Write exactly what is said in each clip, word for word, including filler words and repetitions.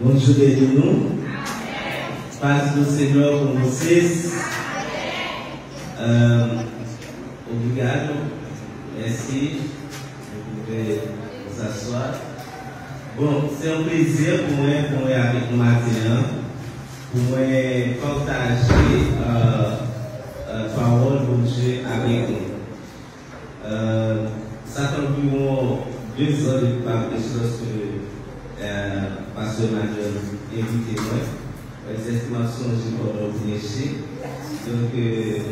Bonjou, beni nou. Paz do Senhor com vocês. Ahn, obrigado. Merci. Vous pouvez vous asseoir. Bon, se yon plezi pou mwen, pou mwen avèk nou maten an, pou mwen pataje, euh, euh, pawòl Bondye avèk nou. Euh, sa fè anviwon de zan depi m pa preche, lòske, euh, pastè Manuel envite mwen. Egzakteman, sonje kòman w preche. Donk, euh,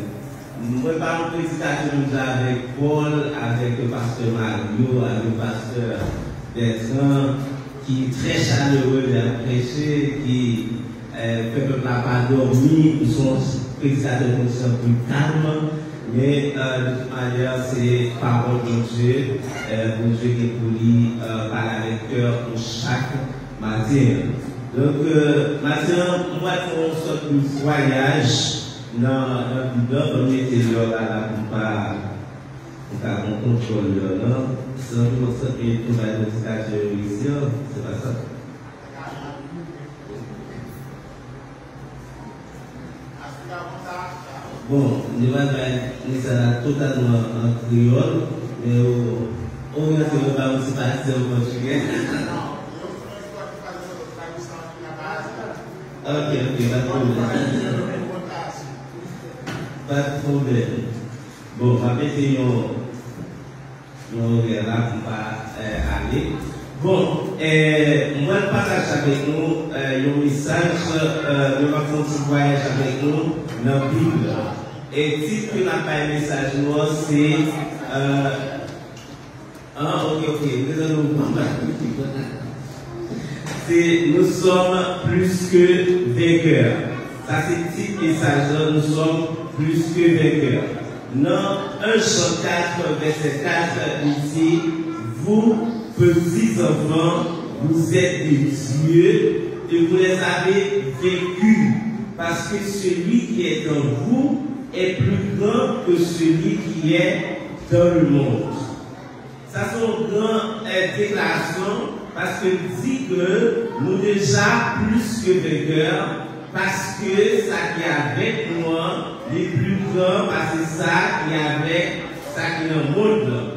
mwen pa yon predikatè menm jan avèk Paul, avèk pastè Mario, avèk pastè Bertrand, ki trè chalere lè y ap preche, ki, euh, fè pèp la pa dòmi. M se yon predikatè kondisyans ki kalm, men, euh, de tout manyè, se pawòl Bondye, euh, Bondye gen pou li, euh, pale avèk kè nou chak maten an. Donk, euh, maten an, m pral fè yon sòt de vwayaj nan, nan Bib la, ban m mete lè la, la pou m pa, pou m ka pran kontwòl lè la. Se anviwon trant minit nou bay predikatè yo isi an, se pa sa? Bon, nou va bay mesaj la totalman an kreyòl, men yo oryante yo ba nou ti pati an pòtigè. Ok, ok, pa de pwoblèm. Pa de pwoblèm. Bon, m ap mete yon Yon orè la pou m pa, eh, ale. Bon, eh, mwen pataje avèk nou, eh, yon mesaj, eh, mwen ap fè yon ti vwayaj avèk nou nan Bib la. E tit ke n ap bay mesaj nou an, se, eh, ah, ok, ok, m bezwen nou ban m bay. Se Nous sommes plus que vainqueurs. Sa se tit mesaj la, Nous sommes plus que vainqueurs. Nan en Jan kat, vèsè kat, li di, Vous, petits enfants, vous êtes de Dieu, et vous les avez vaincus, parce que celui qui est en vous est plus grand que celui qui est dans le monde. Sa se yon gran, eh, deklarasyon, paske l di ke nou deja plis ke venkè, paske sa ki avèk nou an, li pli gran pase sa ki avèk sa ki nan mond lan.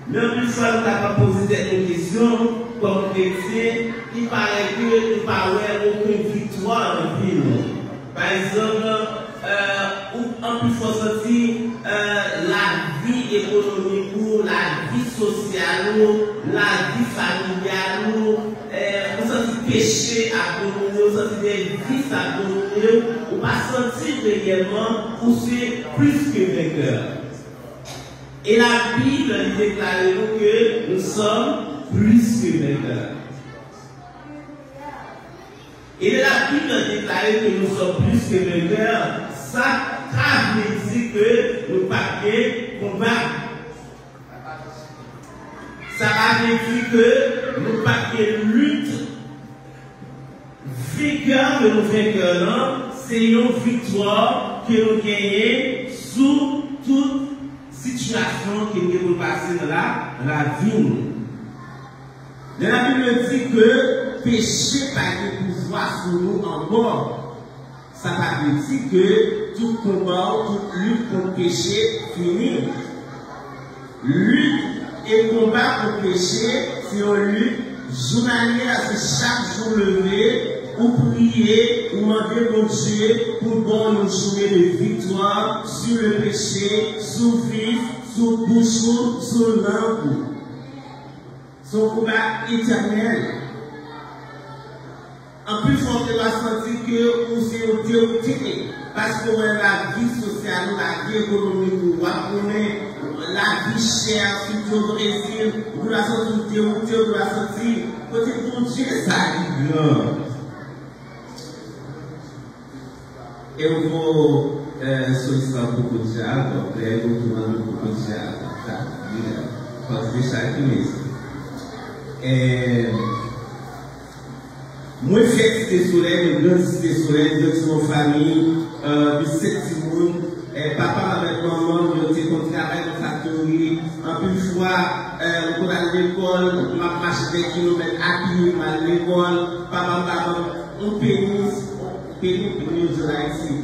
Men anpil fwa, nou kapab poze tèt nou kesyon, kòm kretyen, ki parèt ke nou pa wè okenn viktwa nan vi nou. Pa egzanp, eh, ou anpil fwa w santi, eh, lavi ekonomik ou, lavi sosyal ou, lavi familyal ou, eh, ou santi peche ap domine w, ou santi de vis ap domine w, ou pa santi reyèlman ou se plis ke venkè. E Labib, li deklare nou ke nous sommes plus que vainqueurs. E lè Labib la deklare ke nous sommes plus que vainqueurs, sa pa vle di ke nou p ap gen konba. Sa pa vle di ke nou p ap gen lit. Venkè ke nou venkè lan, se yon viktwa ke nou genyen sou tout sitiyasyon ke nou gen pou n pase nan la, nan lavi nou. Lè Labib la di ke peche pa gen pouvwa sou nou ankò, sa pa vle di ke tout konba w, tout lit kont peche fini. Lit e konba kont peche se yon lit jounalyè, se chak jou w leve, ou priye, ou mande Bondye pou l ba w yon jounen de viktwa sur le péché, sou vif, sou bouch ou, sou lang ou. Se yon konba etènèl. Anpil fwa, w te ka santi ke ou se yon dewoute, paske w wè lavi sosyal ou, lavi ekonomik ou, w ap konnen lavi chè, sitou o Brezil, ou te ka santi w dewoute, ou te ka santi kote Bondye sa li gran. Eu vou, eh, solicitar um pouco de água, prego tomando um pouco de água, tá? Obrigado. Pode deixar aqui mesmo. Eh, mwen fèt Site Solèy, mwen grandi Site Solèy, mwen grandi nan yon fanmi, eh, de sèt timoun. Eh, papa m avèk manman m, yo te konn travay nan faktori. Anpil fwa, Ou konn al lekòl, m ap mache dè kilomèt a pye, m al lekòl, papa m pa ban m yon peni, peni, peni yo di an Ayiti,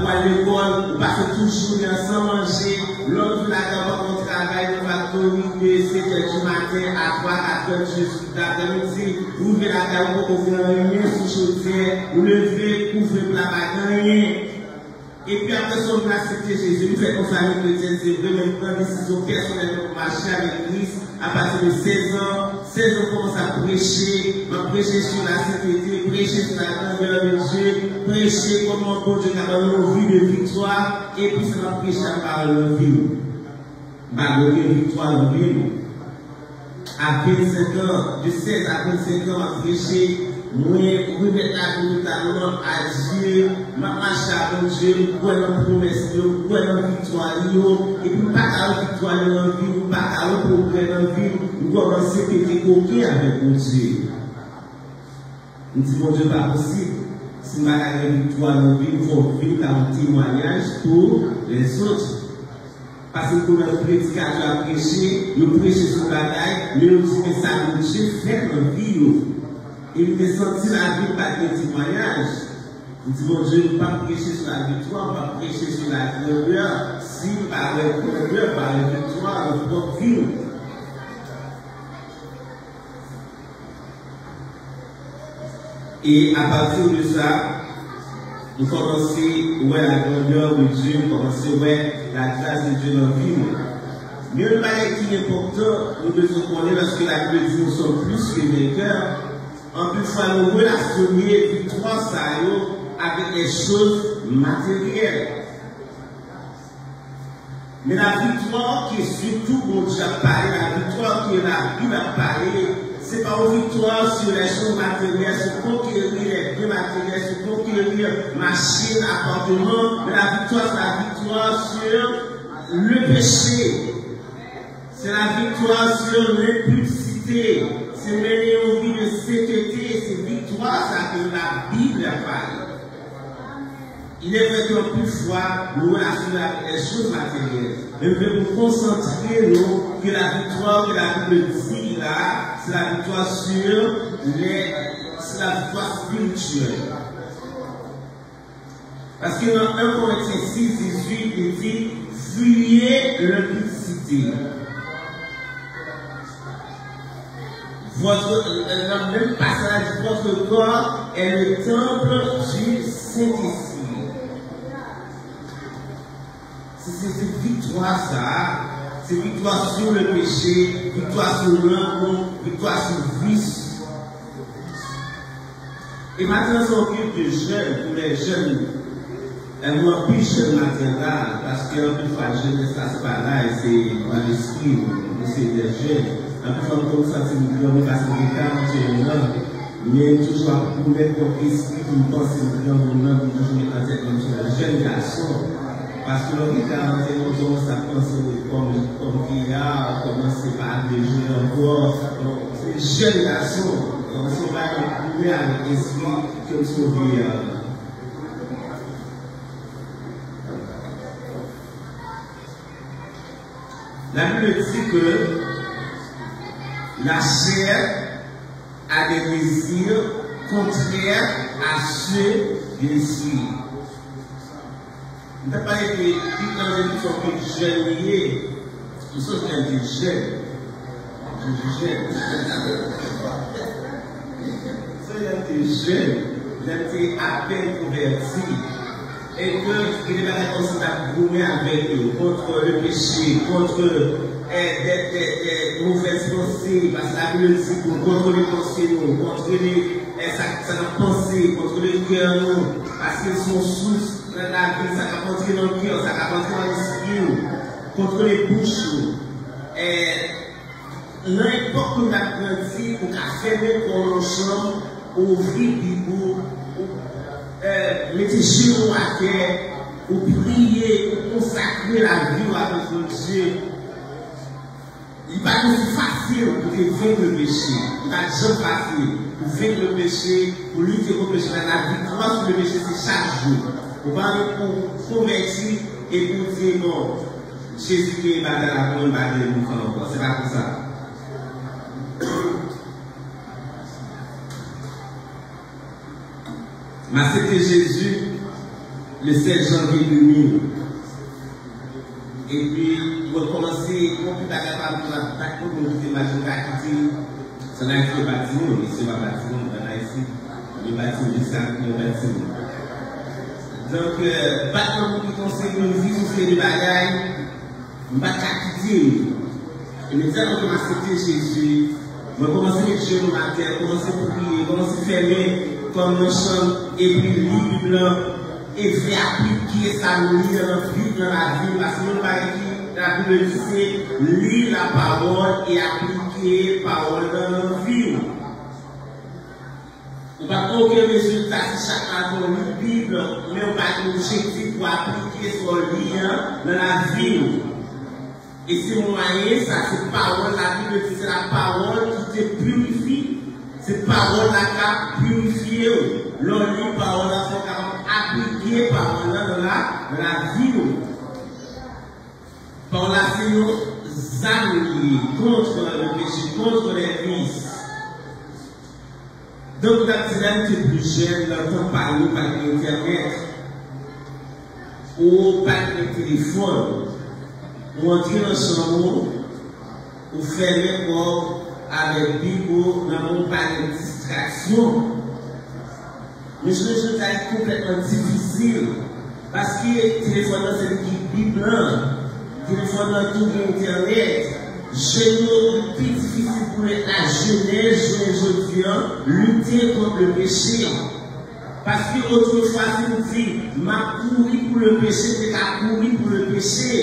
pou al lekòl, ou pase tout jounen an san manje, lè w rive lakay ou pa gon travay, nan faktori de sèt è di maten a twa, katrè di, daprèmidi, ou rive lakay ou poko fè anyen sou chodyè, ou leve, kouvri pla, pa gen anyen. Epi apre sa, m aksepte Jezi, m fèt yon fanmi kretyèn, se vre, men m pran desizyon pèsonèlman pou mache avèk Kris apati de sèz an. Sèz an, m kòmanse ap preche, m ap preche sou lasentete, preche sou la grandeur de Dieu, preche kòman Bondye ka ban nou yon vi de viktwa, epi sa m ap preche a pawòl nan vi m. M pa gen okenn viktwa nan vi m. A vennsenk an, de sèz a vennsenk an, m ap preche, mwen remèt lavi m totalman a Dye, m ap mache a Bondye, m kwè nan pwomès li yo, m kwè nan viktwa li yo, epi m pa ka wè viktwa li yo nan vi m, m pa ka wè pwogrè nan vi m, m kòmanse pete koken avèk Bondye. M di, Bondye, pa posib. Si m pa ka gen viktwa nan vi m, fò m vin ka yon temwayaj pou lèzòt. Paske m konn predikatè ap preche, yo preche sou bagay, men yo di, men sa Bondye fè nan vi yo. E m te santi lavi m pa t gen temwayaj. M di, Bondye, m p ap preche sou laviktwa, m p ap preche sou lagrandè, si m pa wè grandè, m pa wè viktwa nan pwòp vi m. E apati de sa, m kòmanse wè la grandeur de Dieu, m kòmanse wè la grâce de Dieu nan vi mwen. Men yon bagay ki enpòtan, nou bezwen konnen, lòske Labib di nous sommes plus que vainqueurs, anpil fwa nou relasyone viktwa sa yo avèk les choses matérielles. Men laviktwa ke sitou Bondye ap pale, laviktwa ke Labib ap pale, se pa yon viktwa sur les choses matérielles, sur conquérir les biens matériels, sur conquérir machin, apatman, men laviktwa, se laviktwa sur le péché. Se laviktwa sur l'impudicité. Se mennen yon vi de sentete, se viktwa sa ke Labib ap pale. Il est vrai que anpil fwa, nou relasyone avèk les choses matérielles. Men m vle pou konsantre nou ke laviktwa ke Labib di la, se laviktwa sur les, se laviktwa espirityèl. Paske nan en Korentyen sis dizuit, li di, fuyez l'impudicité. Votre, nan menm pasaj, votre corps est le temple du Saint-Esprit. Se, se, se viktwa sa, se viktwa sur le péché, viktwa sur lanmou, viktwa sur vis. E maten an se yon kilt de jèn, pou lè jèn, e, nou anpil jèn maten an la, paske anpil fwa jenès la se pa laj, se nan lespri nou, nou se de jèn. Anpil fwa m konn santi m granmoun paske m gen karannyen an, men m toujou ap remèt kont espri pou m panse m granmoun nan, pou m toujou met nan tèt mwen m se yon jèn gason. Paske lè w gen karannyen an, ou kòmanse ap panse w kòm, kòm vyeya, ou kòmanse pa vle jwe ankò. Donk, se jèn gason. Donk, se yon bagay pou mwen avèk espri ke m sove a. La Bible dit que la chair a des désirs contraires à ceux de l'esprit. M t ap pale de Pit nan Zedifò ke jèn li ye. M sonje lè m te jèn. M sonje jèn. M sonje lè m te jèn, lè m te apèn konvèti. E ke gen de bagay kòmsi n ap goumen avèk yo, contre le péché, contre, eh, des, des, des mauvaises pensées, paske Labib di pou n kontwole panse nou, kontwole, eh, sa, sa n ap panse, kontwole kè nou, paske se yon sous nan lavi, sa k ap antre nan kè w, sa k ap antre nan lespri w, kontwole bouch ou. Eh, nan epòk nou t ap grandi, ou ka fèmen kò w nan chanm, ou ouvri Bib ou, ou, eh, mete jenou atè, ou priye, ou konsakre lavi w avèk Bondye. Li pa t osi fasil pou te venk le peche. Li pa t janm fasil pou venk le peche, pou lite kont peche. Men laviktwa sou le peche, se chak jou. Ou pa pou konvèti epi w di, bon, Jezi te batay la pou mwen, m pa gen pou m fè ankò. Se pa konsa. M aksepte Jezi le sèz janvye de mil. Epi, mwen kòmanse, mwen pi bagay pa m, mwen bat moun, mwen kite m al, mwen pa kite. Sa nan Ayiti, yo bat timoun, isi yo pa bat timoun, ann Ayiti, yo bat timoun, jiska kounye a yo bat timoun. Donk, euh, bat nan moun ki konseye moun, vi, yon seri de bagay, m pa t ka kite yo. Imedyatman ke m aksepte Jezi, mwen kòmanse met jenou m atè, kòmanse priye, kòmanse fèmen kò m nan chanm, epi li Bib lan, e vle aplike sa m li an nan vi, nan lavi m. Paske yon bagay ki Labib di se li lapawòl e aplike pawòl lan nan vi w. Ou p ap gen okenn rezilta si chak maten w li Bib lan, men ou pa gen objektif pou aplike sa w li an nan lavi w. E se mwayen sa, se pawòl, Labib di se lapawòl ki te pirifye. Se pawòl la k ap pirifye w. Lè w li pawòl la, fò w kapab aplike pawòl la nan la, nan lavi w. Pawòl la se yon zam li ye kont le peche, kont le vis. Donk, m t ap di, lè m te pli jèn, nan tan pa nou, pa t gen entènèt, ou pa t gen telefòn, ou antre nan chanm ou, ou fèmen kò w avèk Bib ou, nan men w pa gen distraksyon. Men jounen jodi a, li konplètman difisil. Paske telefòn nan se li ki Bib lan. Telefòn nan tou gen entènèt. Jèn yo, li pi difisil pou lè lajenès jounen jodi a lite kont le peche. Paske otrefwa, si nou di, "M ap kouri pou le peche," m te ka kouri pou le peche.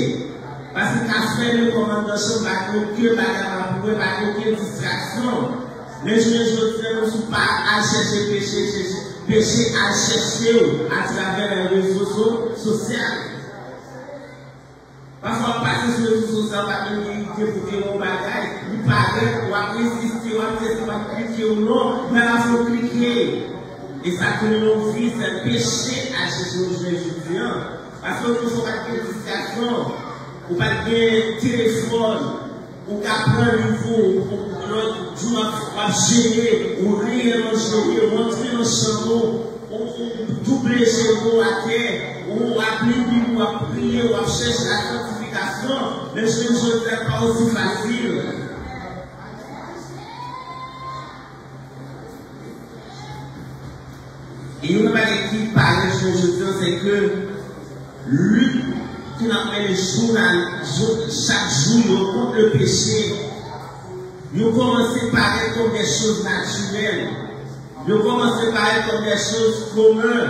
Paske ka fèmen kò m anndan chanm, pa gen okenn bagay m ap wè, pa gen okenn distraksyon. Men jounen jodi a, menm si w pa al chèche peche, chèche peche al chèche w atravè rezo so-, sosyal. Pafwa w ap pase sou rezo sosyal, w ap gen ide pou gen yon bagay, li parèt, w ap reziste, w ap teste, w ap klike ou non, men alafen w klike. E sa tounen yon vis, se peche al chèche w jounen jodi a. Paske otrefwa w pa t gen distraksyon, ou pa t gen telefòn, ou ka pran liv ou, ou, ou, lòt jou w ap, w ap jere, ou reyèlman jere, ou antre nan chanm ou, ou, ou double jenou atè, ou ap li Bib, ou ap priye, ou ap chèche la santifikasyon, men jounen jodi a pa osi fasil. E youn nan bagay ki parèt jounen jodi a, se ke lit ke n ap mennen jounan-, jou-, chak jou yo kont le peche, yo kòmanse parèt kòm de choz natirèl. Yo kòmanse parèt kòm de choz komen.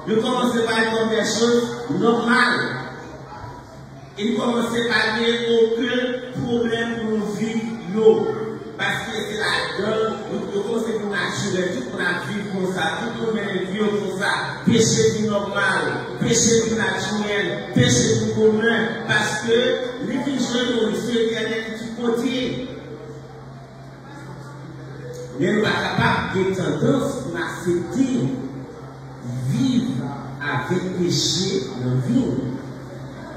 Yo kòmanse parèt kòm de choz nòmal. E n kòmanse pa gen okenn pwoblèm pou nou viv yo. Paske se ladan l, nou, yo kòmanse vin natirèl. Tout moun ap viv konsa. Tout moun mennen vi yo konsa. Peche vin nòmal. Peche vin natirèl. Peche vin komen. Paske li vin jwenn nou sou entènèt, li tout kote. Men nou pa kapab gen tandans pou n aksepte viv avèk peche nan vi nou.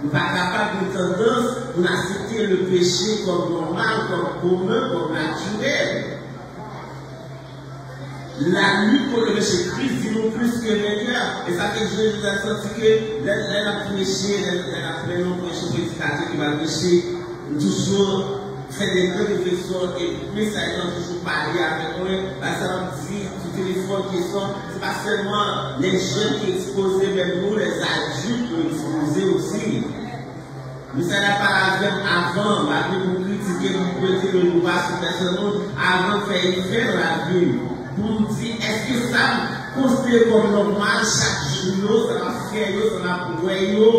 Nou pa kapab gen tandans pou n aksepte le peche kòm nòmal, kòm komen, kòm natirèl. Lalit kont le peche, Kris di nou plis ke venkè. E sa fè jounen jodi a santi ke lè, lè n ap preche, lè, lè n ap mennen yon preche, yon predikatè ki va preche, m toujou fè de gran refleksyon e mesaj lan toujou pale avèk mwen. Bagay sa m ap di sou telefòn, kesyon, se pa sèlman lè jèn ki ekspoze, men nou, lè adilti, nou ekspoze osi. Mesaj la pale avè m avan, m pa vle pou kritike, pou pwente le dwa sou pèsonn moun, avan l fè efè nan lavi m. Pou m di, èske sa m konsidere kòm nòmal chak jou yo, sa m ap fè yo, sa m ap wè yo,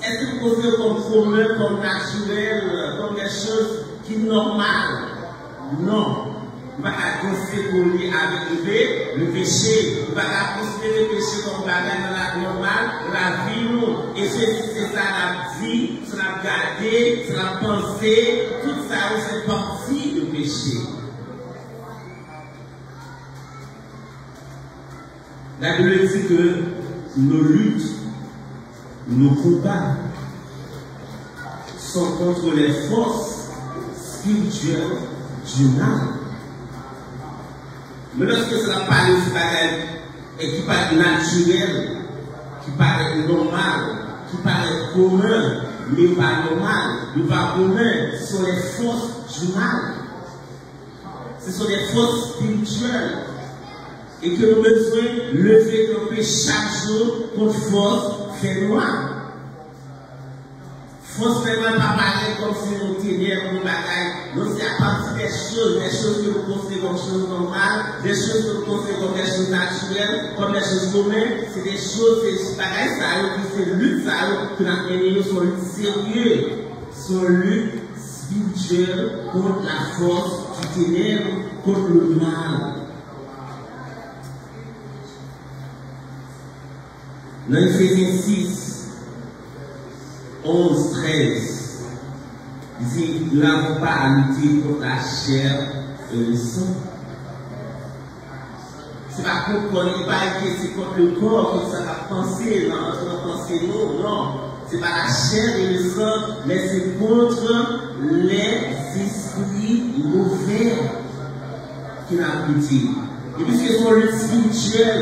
èske m konsidere kòm komen, kòm natirèl, kòm de choz ki nòmal? Non. Nou pa ka danse kole avèk le pe-, le peche. Nou pa ka konsidere peche kòm bagay nan la, nòmal lavi nou. E se, se sa n ap di, sa n ap gade, sa n ap panse, tout sa yo fè pati de peche. Labib di ke nos luttes, nos combats sont contre les forces spirituelles du mal. Men lòske sa n ap pale sou bagay e ki parèt natirèl, ki parèt nòmal, ki parèt komen, men yo pa nòmal, yo pa komen, ce sont les forces du mal. Ce sont des forces spirituelles. E ke nou bezwen leve kanpe chak jou kont fòs fènwa. Fòs fènwa pa parèt kòmsi yon tenèb, yon bagay. Non, se apati de choz, de choz ke nou konsidere kòm choz nòmal, de choz ke nou konsidere kòm de choz natirèl, kòm de choz komen. Se de choz, se bagay sa yo ki se lit sa yo ke n ap mennen yo, se yon lit serye, se yon lit espirityèl kont la force du ténèbre, kont le mal. Nan Efezyen sis, onz, trèz, li di, nous n'avons pas à lutter contre la chair et le sang. Se pa kont kò li, li pa ke se kont le kò, kont sa k ap panse, nan, nan panse nou, non. Se pa la chair et le sang, men se kont les esprits mauvais ki n ap lite. E piske se yon lit espirityèl,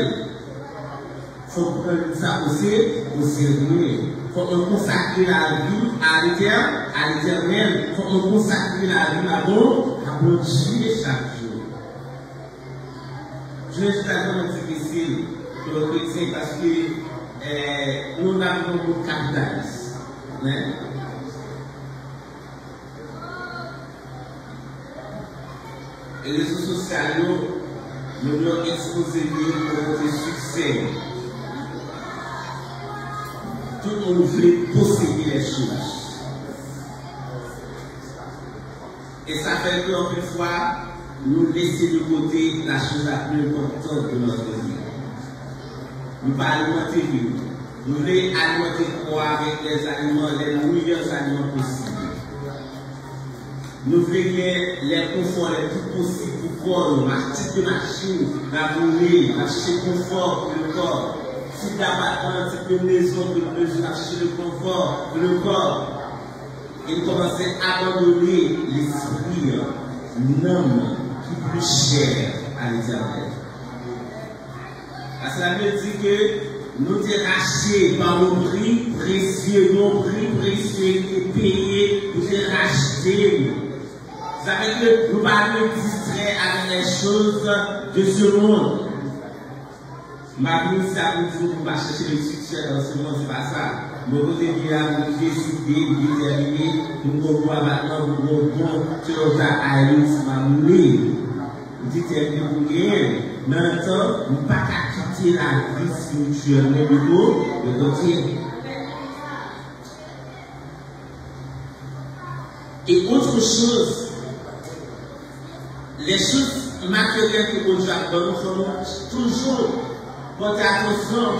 fòk nou pran lit sa o se-, o serye. Fòk nou konsakre lavi a Letè-, a Letènèl. Fòk nou konsakre lavi nou a Bon-, a Bondye chak jou. Jounen jodi a vrèman difisil pou yon kretyen paske, eh, nou nan yon mond kapitalis. Wi. E rezo sosyal yo, moun yo ekspoze yo pou montre siksè. Tout moun vle posede lè chos. E sa fè ke anpil fwa, nou lese de kote la chose la plus importante de notre vie. Nou pa alimante vi nou. Nou vle alimante kò avèk lè aliman, lè meyè aliman posib. Nou vle gen lè konfò lè pli posib pou kò nou. Mach-, tip de machin n ap woule, n ap chèche konfò pou le kò. Tip de apatman, tip de mezon ke nou bezwen, n ap chèche le konfò pou le kò. E n kòmanse abandone lespri an, nanm an, ki pli chè a Letènèl. Paske Labib di ke nou te rachte pa yon pri presye, yon pri presye ki te peye pou te rachte nou. Sa vle di ke nou pa dwe distrè avèk les choses de ce monde. M pa vin isi a pou di nou pou n pa chèche le succès dans ce monde, se pa sa. Mwen kote m ye a, m deside, m detèmine pou m gen yon bon apatman, pou m gen yon bon Toyota Hilux m ap woule. M detèmine pou m genyen l. Men an menm tan, m pa ka kite lavi espirityèl mwen de ko-, de kote. E otre choz, lè choz materyèl ke Bondye ap ban nou, fò nou toujou pòte atansyon.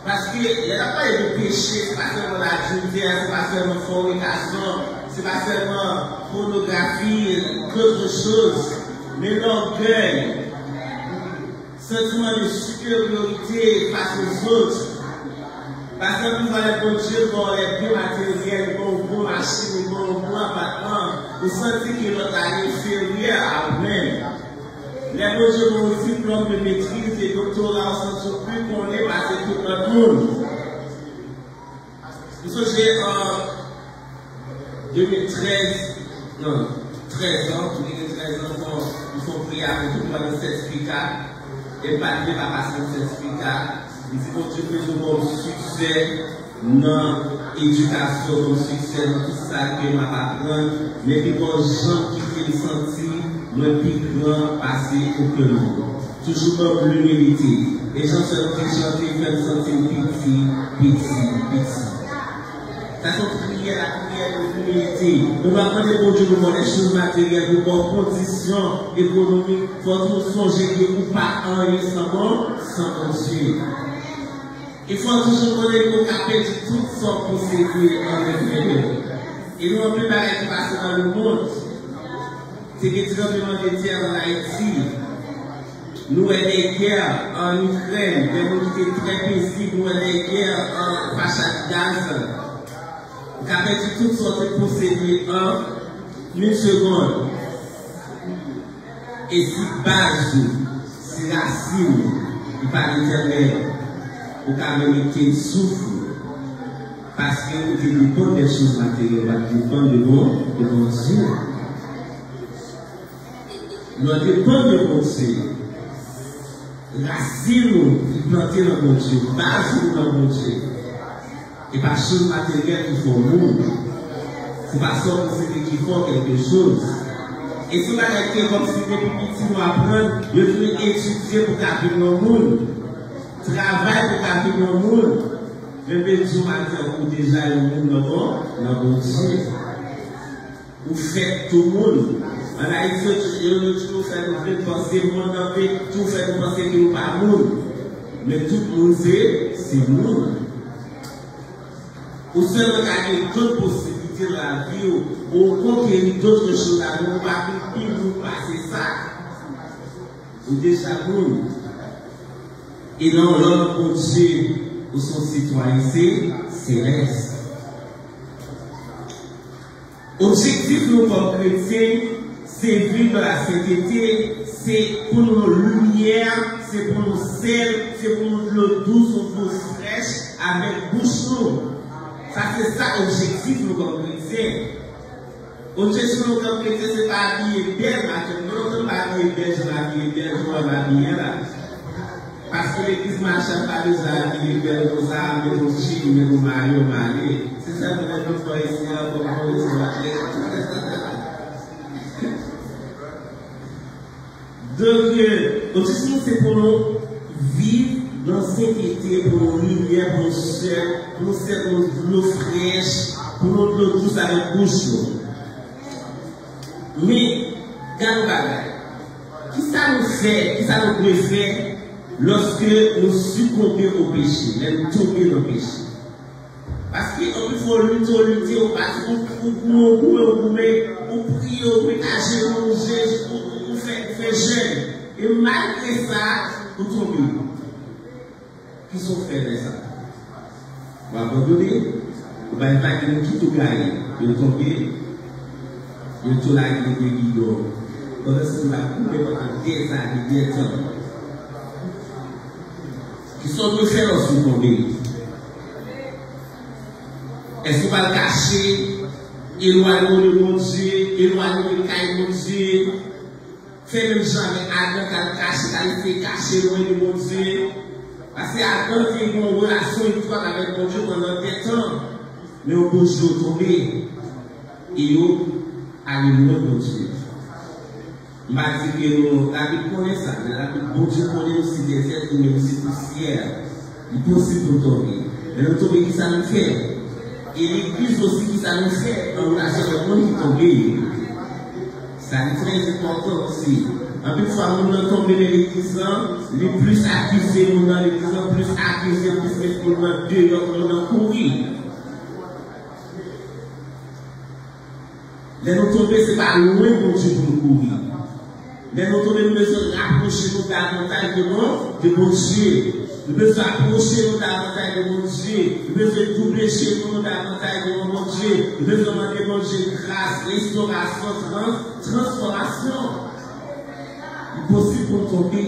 Paske lè n ap pale de peche, se pa sèlman ladiltè, se pa sèlman fònikasyon, se pa sèlman pònografi, dotre choz, men lògèy. Santiman de siperyorite fas ozot. Paske anpil fwa lè Bondye ba w lè byen materyèl, li ba w bon machin, li ba w bon apatman, ou santi ke lòt la enferyè a ou menm. Lè Bondye ba w diplòm de metriz e doktora, ou santi w pi konnen pase tout lòt moun. M sonje an de mil trèz, non, trèz an, m te gen trèz an, m fè yon, m fè yon priyè avèk tout mwen nan sètifika, e m pa t vle pa pase nan sètifika. M di, Bondye, m bezwen ba w siksè nan edikasyon, ba w siksè nan tout sa ke m ap aprann, men pi bon jan kite m santi mwen pi gran pase okenn moun. Toujou ban m imilite. E jan sè nou te chante fè m santi m piti, piti, piti. Sa se yon priyè, lapriyè de imilite. Nou pa mande Bondye pou ba w lè choz materyèl, pou ba w kondisyon ekonomik. Fò nou sonje ke ou pa anyen san Bon, san Bondye. E fò toujou konnen ke w ka pèdi tout sa w posede an lè fini. E nou anpil bagay ki pase nan lemonn. Se gen tranblemanntè an Ayiti. Nou wè de gè an Ikrèn, de moun ki te trè pezib, nou wè de gè an fachad Gaza. Ou ka pèdi tout sa w te posede an yon segonn. E si baz ou, si rasin ou, Li pa etènèl. Ou ka menm ektenn souf ou. Paske ou te depann de choz materyèl, ou pa t depann de Bon, de Bondye. Lè w depann de Bondye, rasin ou ki plante nan Bondye, baz ou nan Bondye. E pa choz materyèl ki fè w moun. Se pa sa w posede ki fè w kèlke choz. E se yon bagay ke kòmsi depi piti nou aprann, yo vle etidye pou ka vin yon moun. Travay pou ka vin yon moun. Men m vle di w maten, ou deja yon moun nan Bon, nan Bondye. Ou fèt tou moun. An Ayiti, yo toujou, yo toujou fè nou vle panse, mond lan vle toujou fè nou panse ke nou pa moun. Men tout moun se, se moun. Ou sèlman ka gen dòt posiblite nan lavi w, ou konkeri dòt choz lavi w, ou pa vin pi moun pase sa. Ou deja moun. E nan lòd Bondye, ou se yon sitwayen se, selès. Objektif nou kòm kretyen, se viv nan lasentete, se pou nou limyè, se pou nou sèl, se pou nou dlo dous, yon dlo frèch avèk bouch nou. Sa se sa objektif nou kòm kretyen. Objektif nou kòm kretyen, se pa abiye bèl, maten, nou pa abiye bèl, jan abiye bèl, jan w ap abiye la. Paske legliz machan pa bezwen abiye bèl konsa, met yon chim, met yon mayo, male. Se sèlman lè nou fè isi a, pou nou fè isi a. Donk, euh, objektif nou se pou nou viv nan sentete, pou nou limyè, pou nou sèl, pou nou sèl, pou nou dlo frèch, pou nou dlo dous avèk bouch nou. Men, gade yon bagay. Kisa nou fè, kisa nou dwe fè lòske nou sikonbe o peche, lè nou tonbe nan peche? Paske anpil fwa w lite, w lite, w pati, ou, ou goumen, ou goumen, ou goumen, ou priye, ou met ajenou, ou je-, ou, ou, ou fè, ou fè jèn. E malgre sa, ou tonbe. Kisa w fè lè sa? Ou abandone? Ou bay vag, ou kite w gaye. Yo tonbe, yo tou lage de gidon. Pandan se tan la goumen pandan dèzane, dèzan. Kisa w dwe fè lòske w tonbe? Èske w pral kache, elwanye w de Bondye, elwanye w de kay Bondye? Fè menm jan avèk Adan k al kache, k al eseye kache lwen de Bondye. Paske Adan te gen yon relasyon etwat avèk Bondye pandan dèzan. Men yon bon jou yo tonbe. E yo ale lwen Bondye. M pa di ke nou, Labib konnen sa, men Labib, Bondye konnen nou se dèzèt, nou menm se pousyè. Li posib pou nou tonbe. Lè nou tonbe, kisa nou fè? E legliz osi, kisa nou fè an relasyon avèk moun ki tonbe yo? Sa li trè enpòtan osi. Anpil fwa, moun nan tonbe nan legliz lan, li plis akize moun nan legliz lan, plis akize, plis met moun nan deyò, moun nan kouri. Lè nou tonbe, se pa lwen Bondye pou nou kouri. Lè nou tonbe, nou bezwen rapwoche nou davantaj de Bon, de Bondye. Nou bezwen apwoche nou davantaj de Bondye. Nou bezwen double jenou nou davantaj devan Bondye. Nou bezwen mande Bondye gras, restorasyon, trans-, transfòmasyon. Li posib pou nou tonbe.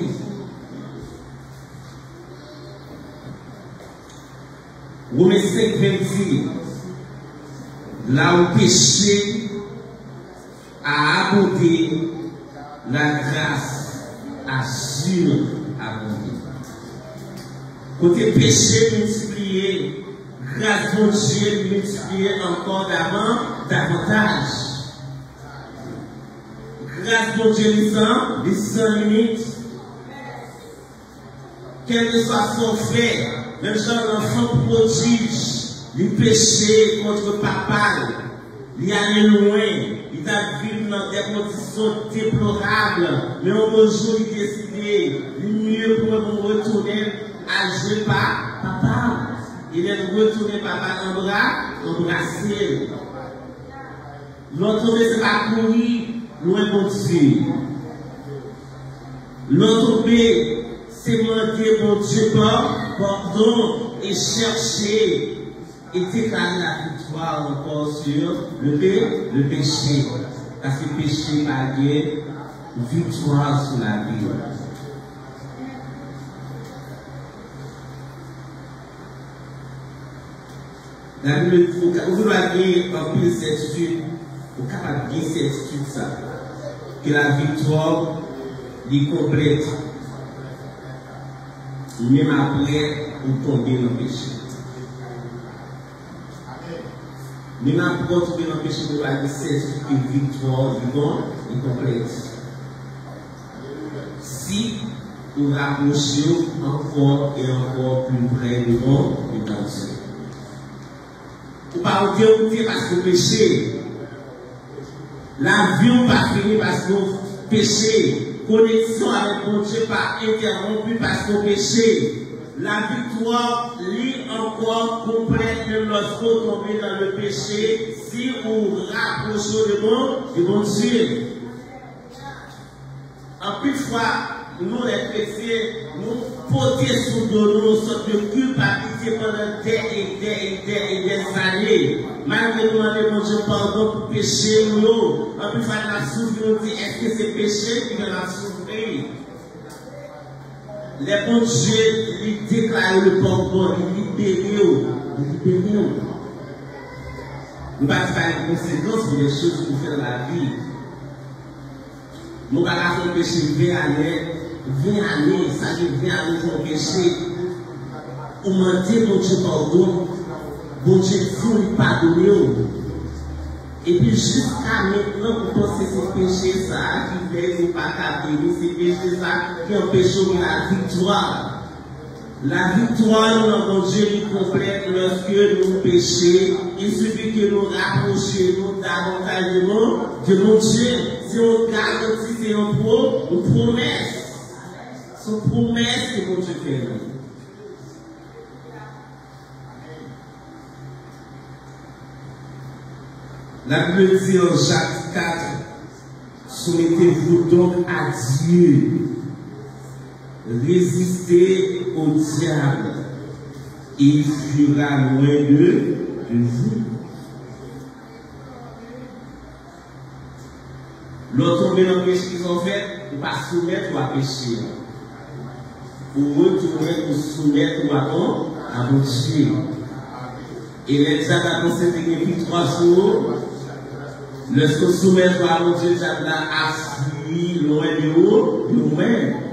Women senk ven di, là où péché a abondé, la grâce a surabondé. Kote peche miltipliye, gras Bondye miltipliye ankò davan-, davantaj. Gras Bondye li san, li san limit. Kèlkeswa sa w fè, menm jan lanfan pwodij, li peche kont papa l, li ale lwen, li t ap viv nan de kondisyon deplorab, men yon bon jou li deside, li mye pou mwen pou m retounen al jwenn pa, papa m. E lè l retounen, papa l anbra-, anbrase l. Lè w tonbe, se pa kouri lwen Bondye. Lè w tonbe, se mande Bondye pa-, padon e chèche e deklare la viktwa ankò sur le pé-, le péché. Paske peche pa gen viktwa sou lavi w. Labib di, ou ka, ou dwa gen anpil sètitid, ou kapab gen sètitid sa, ke laviktwa w li konplèt, menm apre ou tonbe nan peche. Menm apre w tonbe nan peche, ou dwa gen sètitid ke viktwa w li bon, li konplèt. Si ou rapwoche w ankò e ankò pli pre de bon, de Bondye. Ou pa dewoute paske w peche. Lavi w pa fini paske w peche. Koneksyon avèk Bondye pa entèwonpi paske w peche. Laviktwa li ankò konplèt menm lòske w tonbe nan le peche si ou rapwoche w de bon, de Bondye. Anpil fwa, nou, lè kretyen, nou pote sou do nou yon sòt de kilpabilite pandan dè e dè e dè e dè zane. Malgre nou mande Bondye padon pou peche nou yo, anpil fwa n ap soufri, nou di, èske se peche ki fè n ap soufri? Lè Bondye li deklare le padon, li libere w, li libere w. Nou pa di pa gen konsekans pou de choz ou fè nan lavi. Nou pa ka fè yon peche ven ane, ven ane, sa gen ven ane ou fè yon peche. Ou mande Bondye padon, Bondye di w li padone w. Epi jiska mentnan ou panse se peche sa a ki fè ou pa ka beni, se peche sa a ki anpeche w gen laviktwa. Laviktwa nou nan Bondye li konplèt lòske nou peche. Il suffit que nous rapprochions nous davantage de Bon, de Bondye. Se yon garanti, se yon pwo, yon pwomès. Se yon pwomès ke Bondye fè nou. La Bible dit en Jacques quatre, soumettez-vous donc à Dieu, résistez au diable, et il fuira loin de, de vous. Lè w tonbe nan peche, kisa w fè? Ou pa soumèt ou a peche a. Ou retounen, ou soumèt ou a bon, a Bondye. E lè dyab la panse te gen viktwa sou ou, lèske w soumèt ou a Bondye, dyab la ap fui lwen de ou, de ou menm.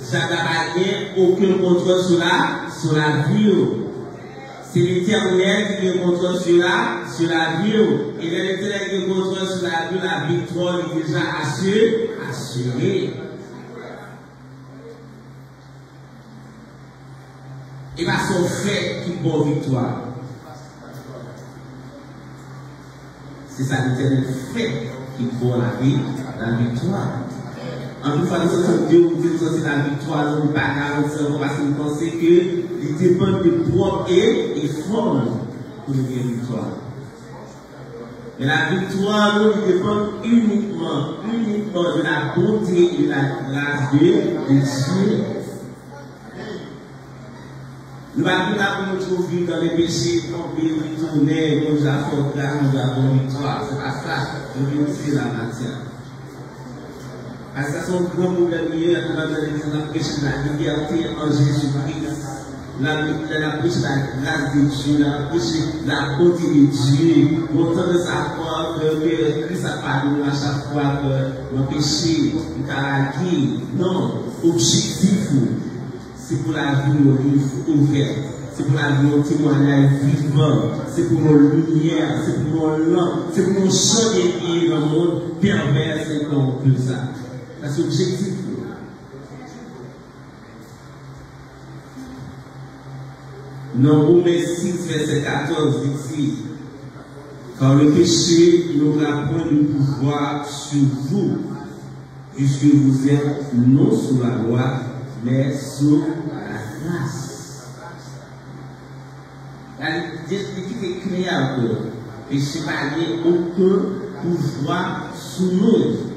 Sa pa gen okenn kontwòl sou la, sou lavi w. Se Letènèl ki gen kontwòl sou la, sou lavi w. E lè Letènèl gen kontwòl sou lavi w, laviktwa w li deja ase, asire. E pa sa w fè ki ba w viktwa. Se sa Letènèl fè ki ba w lavi, laviktwa. Anpil fwa nou santi nou dewoute, nou santi laviktwa nou pa garanti ankò paske nou panse ke li depann de pwòp e, efò nou pou nou gen viktwa. Men laviktwa nou li depann inikman, inikman de la bonté et de la grâce de, de Dieu. Nou pa vin la pou nou toujou viv nan le péché, tonbe, retounen, Bondye ap fè w gras, Bondye ap ba w viktwa. Se pa sa nou vin di la maten an. Paske sa se yon gran pwoblèm li ye, lè nou nan legliz, n ap preche la liberté en Jésus-Christ. Lè n ap preche la grâce de Dieu, lè n ap preche la bonté de Dieu. Bon, tandans a kwè ke Kris ap padone nou a chak fwa ke mwen peche, m ka lage. Non, objektif ou, se pou lavi w yon liv ouvè. Se pou lavi w yon temwayaj vivan. Se pou yon limyè. Se pou yon lanp. Se pou yon jan de viv nan mond pèvè e kòwonpi sa. Sa se objektif ou. Nan Women sis vèsè katòz, li di, Car le péché n'aura point de pouvoir sur vous, puisque vous êtes non sous la loi, mais sous la grâce. La, li, li kite klè ke peche pa gen okenn pouvwa sou nou.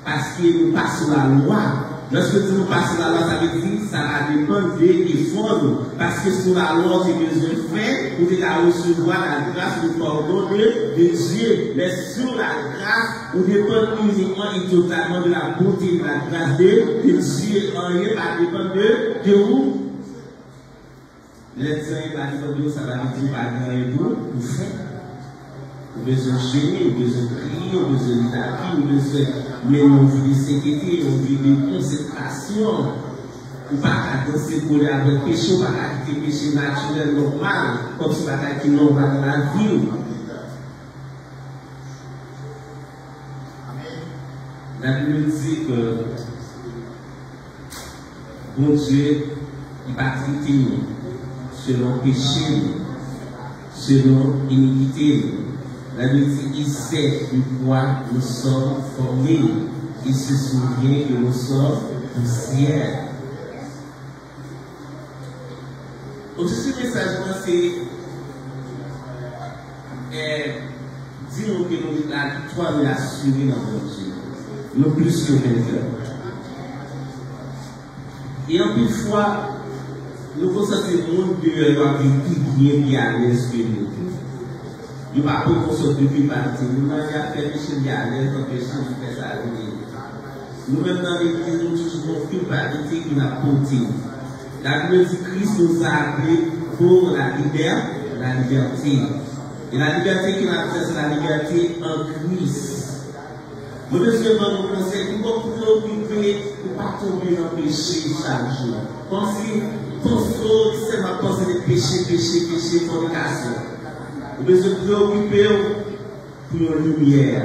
Paske nou pa sou lalwa. Lèske di nou pa sou lalwa, sa vle di sa pa depann de efò nou. Paske sou lalwa, ou te bezwen fè, ou te ka resevwa la grâce, le pardon de, de Dieu. Men sou la grâce, ou depann inikman e totalman de la bonté, de la grâce de, de Dieu. Anyen pa depann de, de ou. Lè di anyen pa depann de ou, sa pa vle di ou pa gen anyen pou, pou fè. Ou bezwen jene, ou bezwen priye, ou bezwen li lavi, ou bezwen mennen yon vi de sentete, yon vi de konsekrasyon. Ou pa ka danse kole avèk peche, ou pa ka kite peche natirèl, nòmal, kòmsi bagay ki nòmal nan lavi w. Labib di ke Bondye, li pa trete nou selon peche nou, selon inikite nou. Labib di, il sait de quoi nous sommes formés. Il se souvient que nous sommes poussière. Objektif mesaj mwen se, eh, di nou ke nou gen laviktwa, nou asire nan Bondye. Nou plis ke venkè. E anpil fwa, nou konn santi moun deyò yo ap viv pi byen, pi alèz ke nou. Yo pa pote yon sòt de kilpabilite. Nou mande ap fè peche, li alèz nan peche, li fè sa li vle. Nou menm nan legliz, nou toujou gen yon kilpabilite ke n ap pote. Labib di Christ nous a appelés pour la liberté, la liberté. E la libète ke n ap fè, se la libète an Kris. Mwen bezwen ban nou konsèy, pou w preokipe pou pa tonbe nan peche chak jou. Kòmsi panse w sèlman panse de peche, peche, peche, fònikasyon. Ou bezwen preokipe w pou yon limyè.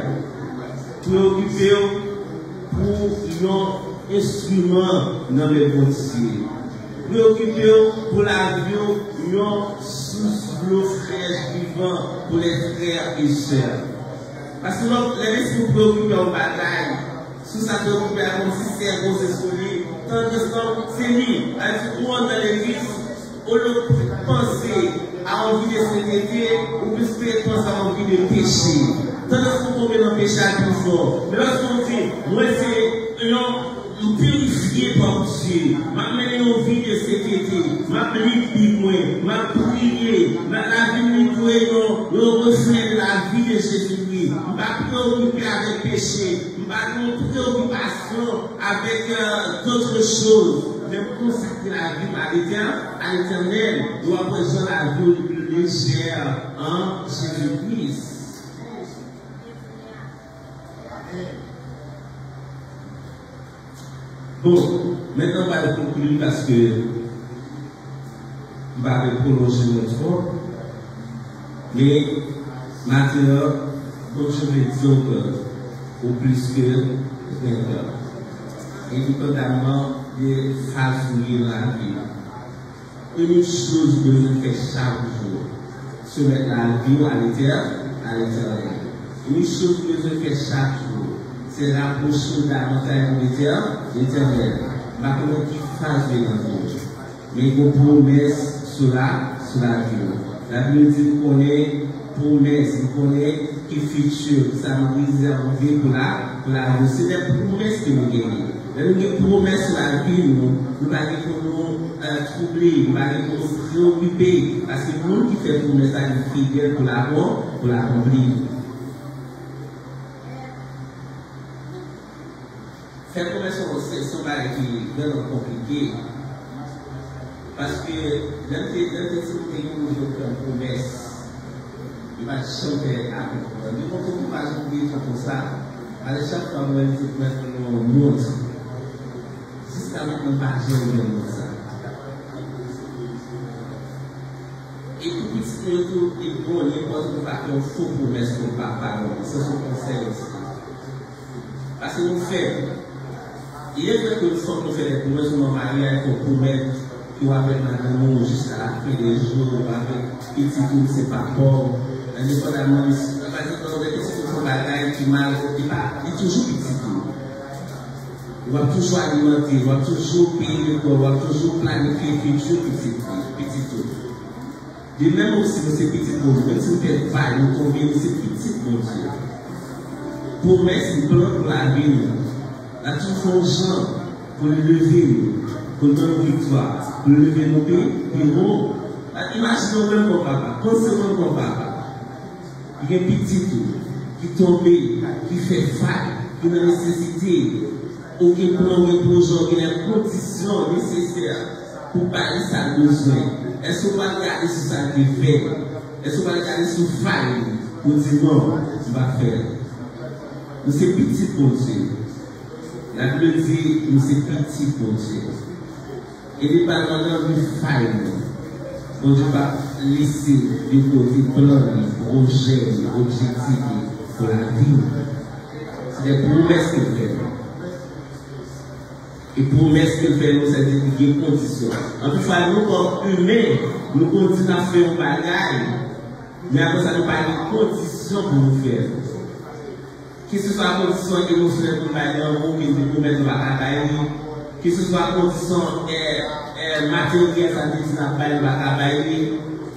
Preokipe w pou yon enstriman nan men Bondye. Preokipe w pou lavi w yon sous dlo frèch, vivan pou lè frè e sè. Paske lè, lè lespri w preokipe yon bagay, sous sa preokipe a kòmsi sèvo se sou li, tandans lan se li. Sa vle di ou anndan legliz, olye w panse a yon vi de sentete, ou plis panse a yon vi de peche. Tandans pou w tonbe nan peche a pi fò. Men lòske w di, mwen se yon M pirifye pa Bondye. M ap mennen yon vi de sentete. M ap li Bib mwen. M ap priye. M ap, lavi m li dwe yon, yon reflè de lavi de Jezikri. M pa preokipe avèk peche. M pa gen yon preokipasyon avèk, euh, d'autres choses. Men m konsakre lavi m a Letè-, a Letènèl. E w ap wè jan lavi w lejè an Jezikri. Bon, mentnan m pral konkli paske m pa vle pwolonje nou twòp. Men, maten an, Bondye vle di w ke ou plis ke venkè. Endepandamman de faz ou ye nan lavi a. Premye choz ou bezwen fè chak jou, se mèt lavi w a Letè-, a Letènèl. Premye choz ou bezwen fè chak jou, se rapwoche w davantaj de Letè-, Letènèl. M pa konnen ki faz ou ye nan vi w, men gen pwomès sou la, sou lavi w. Labib di nou konnen pwomès, nou konnen ki fiti, sa nou rezève pou la, pou lavi. Se de pwomès ke nou genyen. Lè nou gen pwomès sou lavi nou, nou pa gen pou nou, euh, twouble, nou pa gen pou nou preokipe, paske moun ki fè pwomès la, li fidèl pou l akon-, pou l akonpli. Fè pwomès se, se yon bagay ki vrèman konplike. Paske lè m te, lè m te timoun, te gen moun ki fè m pwomès. Li pa t janm fè akonpli. Li konn fè m pa janm bliye tan konsa. Paske chak fwa m wè l, li te pran yon mont. Jiska mentnan, m pa janm wè mont sa. E pou pitit nou yo tou, li bon, li enpòtan pou pa fè yon fo pwomès kont papa nou. Se yon konsèy osi. Paske nou fèb. Il est vrai que fòk nou fè de pwomès, nou nan maryaj, fò pwomèt ke w avèk madanm ou jiska la fen dè jou, w avèk pitit ou, se pa pa w. Endepandamman, pa egzanp, lè w gen pitit ou fè yon bagay ki mal, li pa, li toujou pitit ou. W ap toujou alimante, w ap toujou peye lekòl, w ap toujou planifye fiti pitit, pitit ou. De menm osi, nou se pitit Bondye. Menm si nou fè fay, nou tonbe, nou se pitit Bondye. Pwomès li pran pou lavi nou. L ap toujou fè yon jan pou l leve nou, pou l ban nou viktwa, pou l leve nou pi, pi wo. Imajine w menm kòm papa, panse w menm kòm papa. Ou gen pitit ou ki tonbe, ki fè fay, ki nan nesesite. Ou gen plan, ou gen pwojè, ou gen lè kondisyon nesesè. pou ba li sa l bezwen? Èske w pral gade sou sa l te fè? Èske w pral gade sou fay li pou di, "Non, m pa fè l"? Nou se pitit Bondye. Labib di nou se pitit Bondye. E li pa nan anvi fay nou. Bondye p ap lese de kote plan li, pwojè li, objektif li pou lavi nou. Se de pwomès ke l fè nou. E pwomès ke l fè nou, sa di li gen kondisyon. Anpil fwa, nou kòm imen, nou konn di n ap fè yon bagay, men apre sa, nou pa gen kondisyon pou nou fè l. Keseswa kondisyon emosyonèl pou n bay lanmou ke nou te pwomèt nou pa ka bay li, keseswa kondisyon, eh, eh, materyèl sa n te di n ap bay, nou pa ka bay li,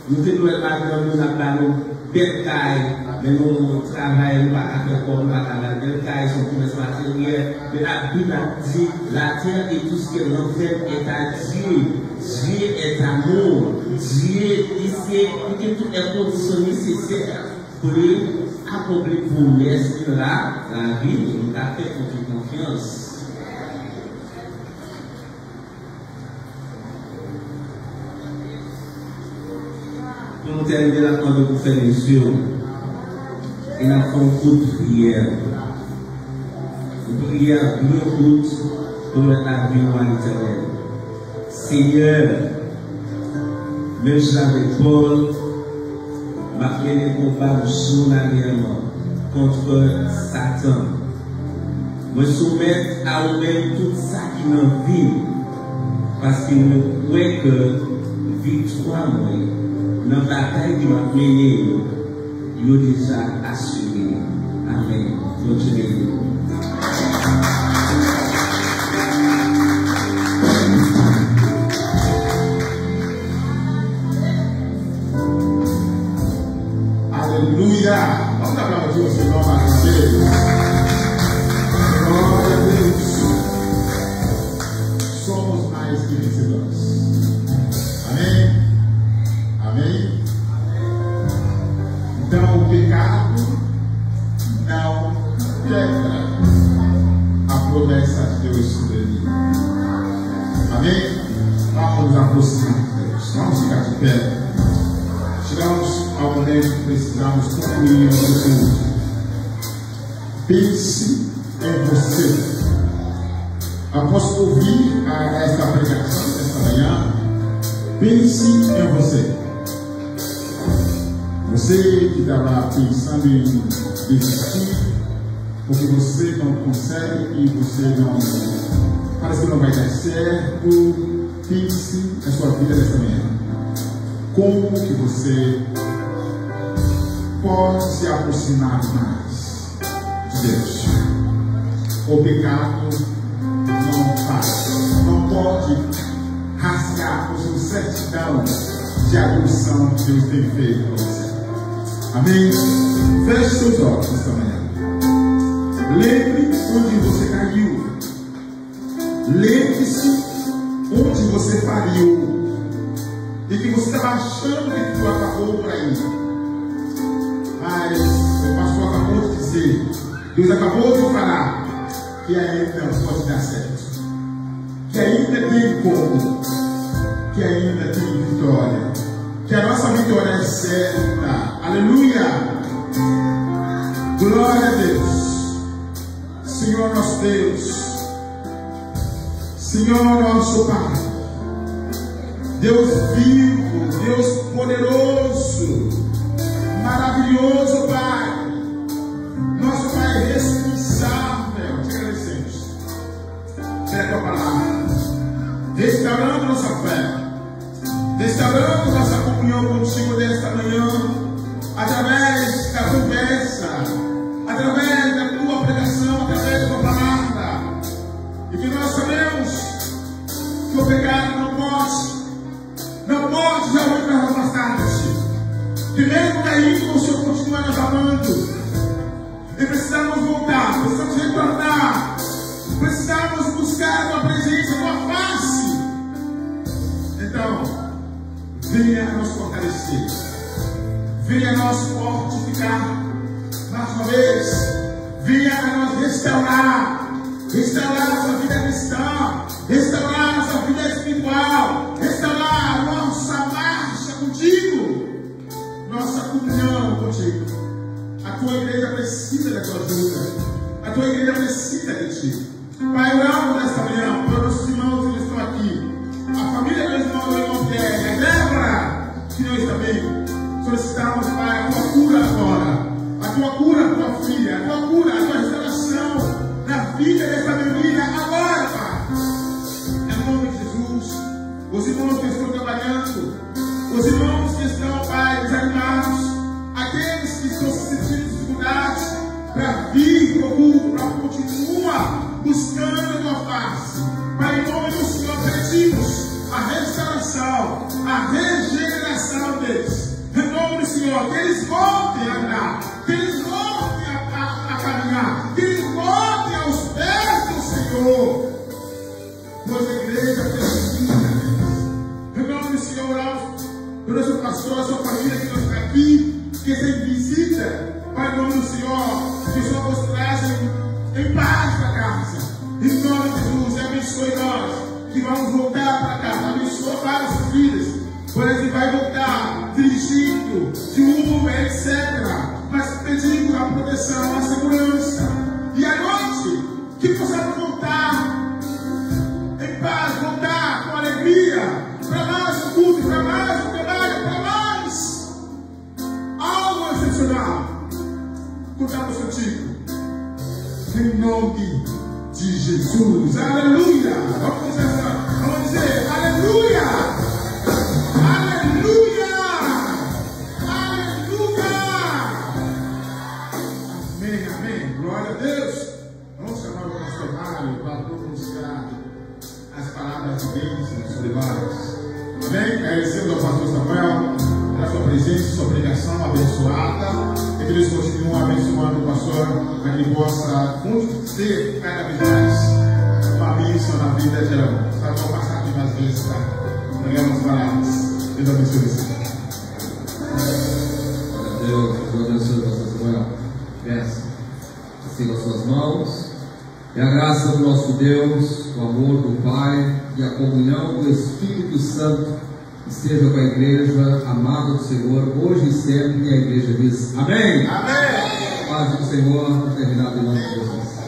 nou te dwe al nan moun ap ba nou bèl kay, men nou travay, nou pa ka fè kòb, nou pa ka ba l bèl kay, se yon pwomès materyèl, men Labib la di, la terre et tout ce qu'elle renferme est à Dieu. Dieu est amour. Dieu, li se, li gen tout lè kondisyon nesesè pou li akonpli pwomès li nan lavi nou, nou ka fè Bondye konfyans. Pou nou tèmine, n ap mande pou fèmen zye w e n ap fè yon kout priyè. Yon priyè byen kout pou remèt lavi nou a Letènèl. Senyè, menm jan avèk Pòl, m ap mennen konba m jounalyèman kont Satan. Mwen soumèt a ou menm tout sa ki nan vi m, paske mwen kwè ke viktwa mwen nan batay ke m ap mennen yo, yo deja asire. Amèn. Bondye beni nou. Alelouya! Ann aplodi Senyè a, Bondye. Glória a Deus. Somos mais que vencedores. Amém? Amém? Então, o pecado não quebra a promessa de Deus sobre mim. Amém? Vamos nos aproximar de Deus. Vamos ficar de pé. Chegamos ao momento que precisamos concluir o nosso culto. Pense em você. Após ouvir a, esta pregação desta manhã, pense em você. Você que estava pensando em desistir, porque você não consegue e você não, parece que não vai dar certo, pense na sua vida nesta manhã. Como que você pode se aproximar mais de Deus? O pecado não faz, não pode rasgar a sua certidão de adoção que Deus tem feito para você. Amém? Feche seus olhos nesta manhã. Lembre onde você caiu. Lembre-se onde você falhou e que você estava achando que tudo acabou por aí. Mas o pastor acabou de dizer, Deus acabou de falar que ainda pode dar certo, que ainda tem como, que ainda tem vitória, que a nossa vitória é certa. Aleluia! Glória a Deus! Senhor nosso Deus, Senhor nosso Pai, Deus vivo, Deus poderoso, maravilhoso Pai, nosso Pai responsável, te agradecemos pela tua palavra, restaurando nossa fé, restaurando nossa comunhão contigo nesta manhã, através da conversa, através da tua pregação, através da tua palavra. E que nós sabemos que o pecado não pode, não pode realmente nos afastar de ti. Que mesmo caído, o Senhor continua nos amando. E precisamos voltar, precisamos retornar, precisamos buscar a tua presença, a tua face. Então, venha nos fortalecer, venha nos fortificar mais uma vez, venha nos restaurar, restaurar a nossa vida cristã, restaurar a nossa vida espiritual, igreja necessita de ti. Pai, oramos nesta manhã pelos irmãos que estão aqui, a família dos irmãos Leon Pierre, a Débora, que não está bem. Solicitamos, Pai, a tua cura agora, a tua cura, a tua filha, a tua cura, a tua restauração na vida dessa menina agora, Pai. Em nome de Jesus, os irmãos que estão trabalhando, os irmãos que estão, Pai, desanimados, aqueles que estão sentindo dificuldades para vir para o culto, para continuar buscando a tua face. Pai, em nome do Senhor, pedimos a restauração, a regeneração deles. Em nome do Senhor, que eles voltem a andar, que eles voltem a, a, a caminhar, que eles voltem aos pés do Senhor. Pois a igreja precisa. Em nome do Senhor, oramos pelo seu pastor, a sua família que não está aqui, que está em visita. Pai, em nome do Senhor, que o Senhor os traz em, em paz para casa. Em nome de Jesus, abençoe nós que vamos voltar para casa. Abençoa várias vidas. Por exemplo, vai voltar dirigindo, de Uber, etcetera. Mas pedimos a proteção, a segurança. E à noite, que possamos voltar em paz, voltar com alegria, para mais um culto, para mais um trabalho, para mais algo excepcional. Contamos contigo. Em nome de Jesus. Aleluia. Vamos dizer, vamos dizer, aleluia. Aleluia. Aleluia. Amém, amém. Glória a Deus. Vamos chamar o pastor Mário para pronunciar as palavras de bênção sobre nós. Amém? Agradecemos ao pastor Samuel pela sua presença, sua pregação abençoada. E que Deus continue abençoando o pastor para que ele possa ser cada vez mais uma bênção na vida de alguns. Sabe, vou passar aqui mais vezes, tá? Pegar umas palavras. Deus abençoe você. Glória a Deus. Deus abençoe o pastor Samuel. Benção. Estenda suas mãos. E a graça do nosso Deus, o amor do Pai e a comunhão do Espírito Santo esteja com a igreja amada do Senhor, hoje e sempre. E a igreja diz: Amém. Amém. Paz do Senhor, fraternidade em nome de Jesus.